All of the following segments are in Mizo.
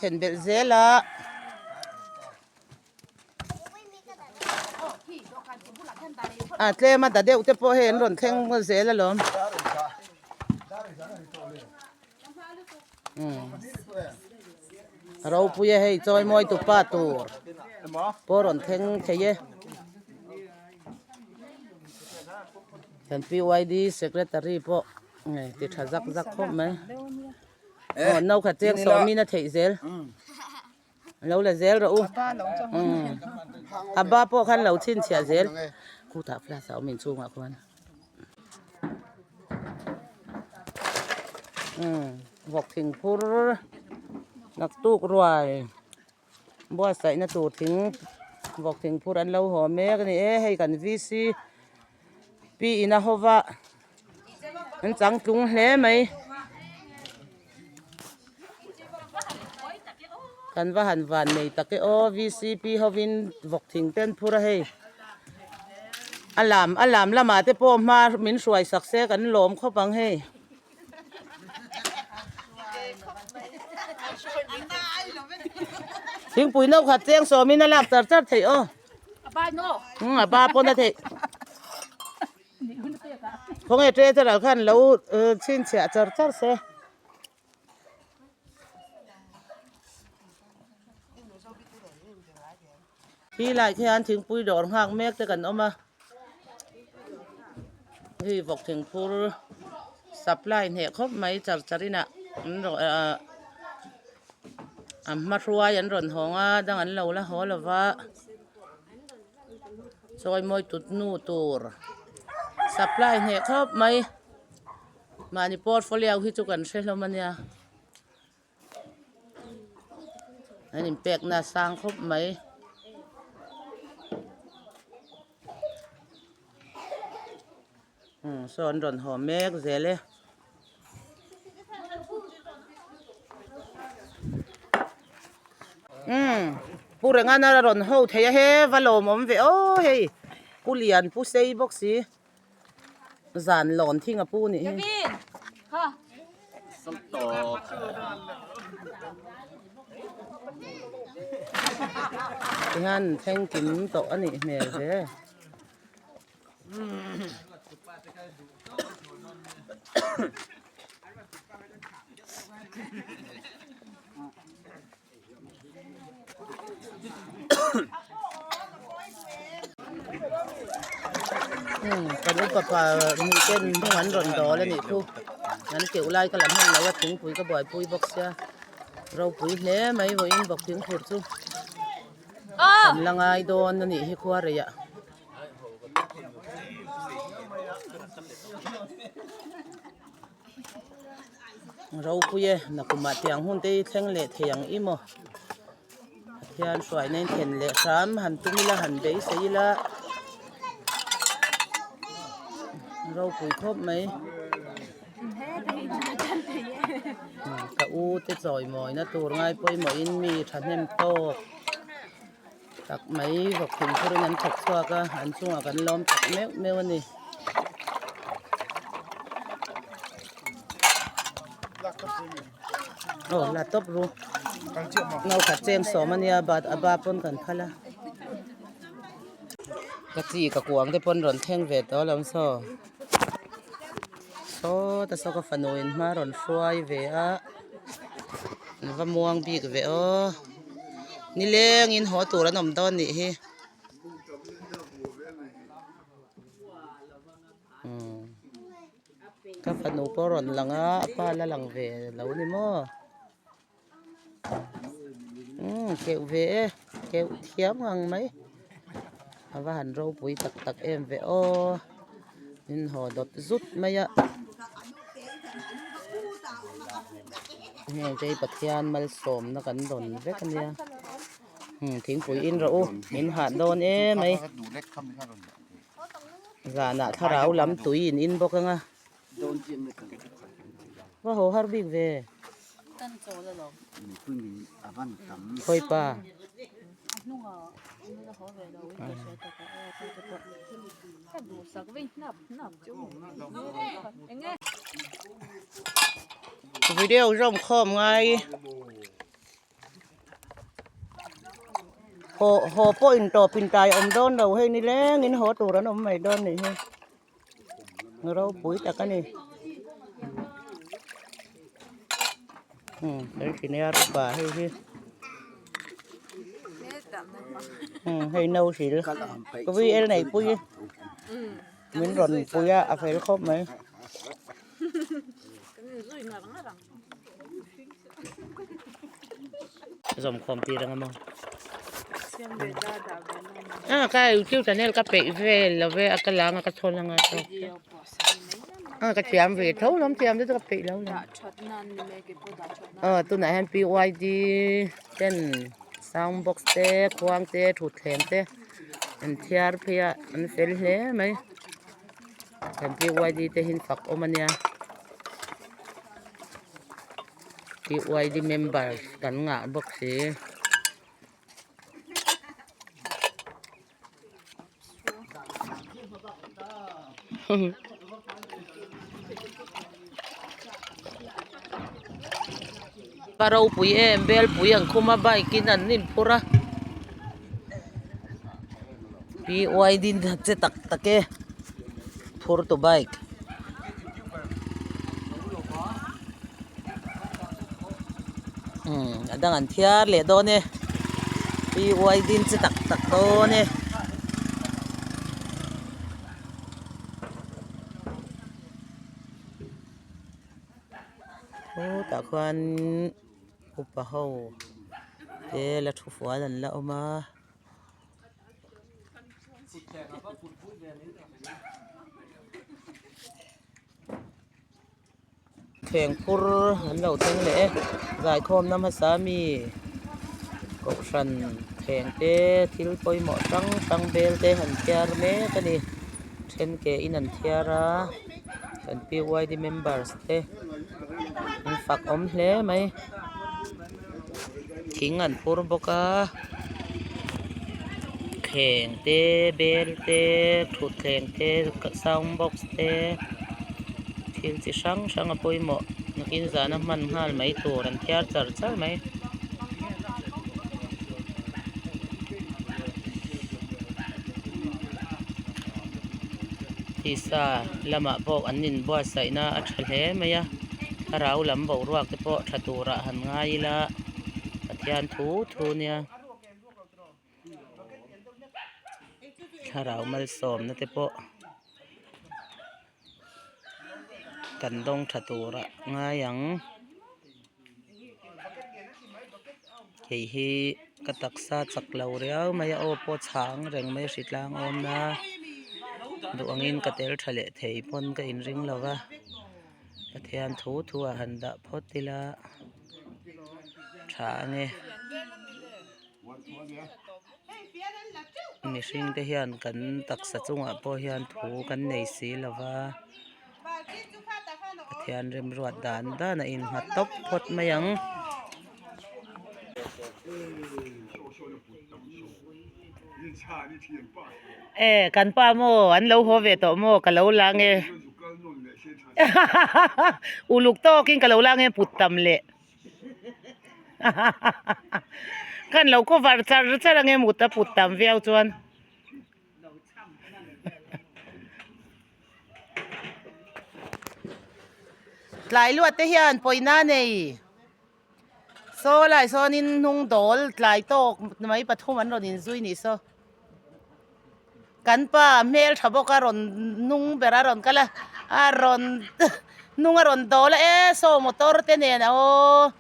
thlen belh zel a. A tlem a da deuh te pawh hei an rawn thleng zel alawm. Ropui e hei chawi mawi tupa tur pawh rawn thleng thei e. Kan PYD secretary pawh ti tha zak zak khawp mai. Aw no khat cheng sawmin a theih zel. Lo la zel rawh u. A ba pawh khan lo chhinchhiah zel. Khutah flask a awm inchhungah khuan. Vawk thing phur naktuk ruai buatsaihna tur thing vawk thing phur an lo haw mek a ni e hei kan VC pi in a hova an changtlung hle mai kan va han van nei tak e aw VCP hovin vawk thing te an phur a hei a lam a lam lamah te pawh hma min hruai sak se kan lawm khawp ang hei. Thingpui no khat cheng sawmin a lak char char theih aw. A ba pawn a theih. Khawnge treasurer khan lo chhinchhiah char char se. Khi lai khian thingpui dawr nghak mek te kan awm a hei vawk thingphur supply hneh khawp mai char char inah an rawn ahh an hmahruai an rawn hawng a dang an lo la haw lo va chawi mawi tut nu tur supply hneh khawp mai mahni portfolio hi chu kan hre hlawm a nia. An inpekna a sang khawp mai. Umm saw an rawn haw mek zel e. Umm Pu Rengana a rawn ho thei a he va lawmawm ve aw hei Pu Lian Pu Sei bawk si. Zan lawn thing a pu nih hi. Tihian thleng kim tawh a nih hmel ve. Kan upa pa hnih ten hnung an rawn dawl a nih chu an keuh lai ka la hman lo a thingpui ka buaipui bawk sia ropui hle mai vawiin bawk thingphur chu kan la ngai dawn a nih hi khua rei ah. Ropui e nakumah tiang hun te hi thleng leh thei ang i maw Pathian hruaina in thlen leh hram han tum ila han beisei ila ropui khawp mai ka u te chawimawina tur ngai pawimawhin mi thahnem tawk tak mai vawk thingphurin an thawk chhuak a an chungah kan lawm tak meuh meuh a ni. Aw la tawp ru no khat cheng sawm a nia bat a ba pawn kan phal a ka chi ka kuang te pawn rawn thleng ve tawh alawm saw sawta saw ka fanu in hma rawn hruai ve a an va muang bik ve aw nilengin haw tur an awm dawn nih hi. Ka fanu pawh a rawn lang a a pa la lang ve lo ni maw umm keuh ve e keuh thiam ngang mai a va han ropui tak tak em ve aw min haw dawt zut mai a heng te hi Pathian malsawmna kan dawn vek a nia thingpui in rawh u min hah dawn emai. Zanah thlarau lam tui in in bawk anga va haw har bik ve khawi pa video zawm khawm ngai. Haw haw pawh in tawp in tai awm dawn lo hei nileng in haw tur an awm mai dawn nih hi ropui tak a ni umm hei senior upa hei hi umm hei no hril ka vui el nei pui min rawn pui a a fel khawp mai. Zawmkhawm tir ang emaw a ka youtube channel ka peih vel lo ve a ka lang a ka chhawn anga tawk a ka thiam ve tho lawm thiam te chu ka peih lo lo aw tunah hian PYD ten sound box te khuang te thutthleng te an thiar phei a an fel hle mai. Kan PYD te hi fak awm a nia PYD member kan ngah bawk si. Pa ropui em belpui an khum a bike in an inphur a PYD che tak tak e phur tu bike. Umm a dang an thiar leh dawn e PYD che tak tak dawn e. Khutah khuan upa ho te la thu fual an la awm a. Thleng phur an lo thleng leh e zaikhawmna hmasa mi kohhran thleng te thil pawimawh hrang hrang bel te an thiar mek a ni then ke in an thiar a. Kan PYD members te an fak awm hle mai thing an phur bawk a thleng te bel te thutthleng te sound box te thil chi hrang hrang a pawimawh nakin zana hman nghal mai tur an thiar char char mai. Tisa lamah pawh an inbuatsaihna a tha hle mai a thlarau lam boruak te pawh tha turah han ngai ila Pathian thu thu nia thlarau malsawmna te pawh kan dawng tha turah ngai ang. Hei hi ka taksa chak lo riau mai a aw pawh chhang reng mai a hritlang a awm a duh angin ka tel tha leh thei pawn ka inring lo va Pathian thu thu ah han dah phawt ila tha ange mihring te hian kan taksa chungah pawh hian thu kan nei si lo va. Pathian remruat dan dan a innghat tawp phawt mai ang. E kan pa maw an lo haw ve tawh maw ka lo la nge uluk tawkin ka lo la nge put tam leh kan lo cover char char ange mut a put tam viau chuan. Tlai luat te hian pawina nei saw lai sawnin hnung dawl tlai tawk mai pathum an rawn inzui nih saw kan pa hmel tha bawk a rawn hnung ber a rawn kal a a rawn hnung a rawn dawl a e saw motor te nen aw.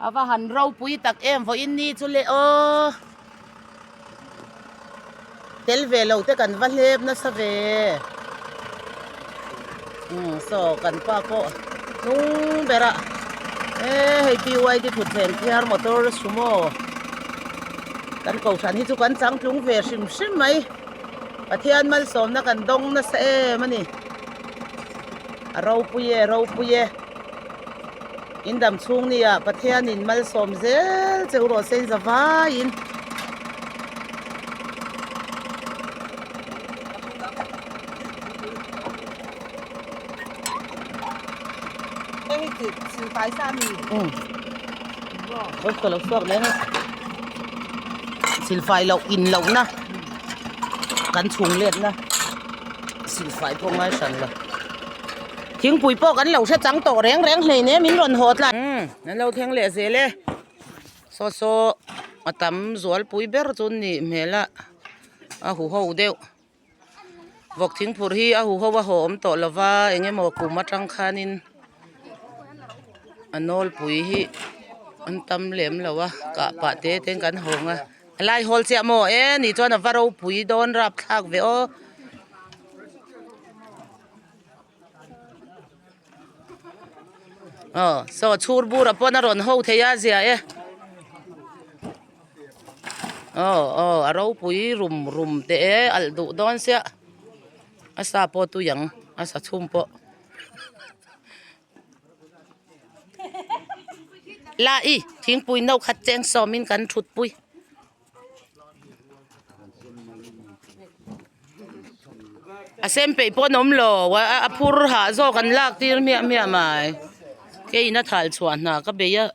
A va han ropui tak em vawiin ni chu le aw tel ve lo te kan va hlep nasa ve umm saw kan pa pawh hnung berah e hei PYD thutthleng phiar motor sumo kan kohhran hi chu kan changtlung ve hrim hrim mai Pathian malsawmna kan dawng nasa em a ni a ropui e ropui e. In dam chhung ni ah Pathianin malsawm zel che u rawh se in za vaiin. Umm. Ka lo suak leh a. Silfai loh in lohna kan chhung letna silfai pawh ngai hran lo. Thingpui pawh kan lo hre chang tawh reng reng hleinem min rawn haw tlat. Umm an lo thleng leh zel e. Saw saw a tam zualpui ber chu nih hmel a a huho deuh. Vawk thingphur hi a huho a haw awm tawh lo va eng emaw kum atang khanin a nawlpui hi an tam lem lo a kah pah te te in kan hawng a a lai hawl chiah maw e ni chuan a va ropui dawn rapthlak ve aw. Aw saw chhur bur ah pawn a rawn ho thei a zia e aw aw a ropui rum rum teh e alh duh dawn sia a sa pawh tui ang a sa chhum pawh la i thingpui no khat cheng sawmin kan thut pui. A sem peih pawh an awm lo a phur hah zawk an lak tir hmiah hmiah mai keiin a thal chhuah hna ka bei a.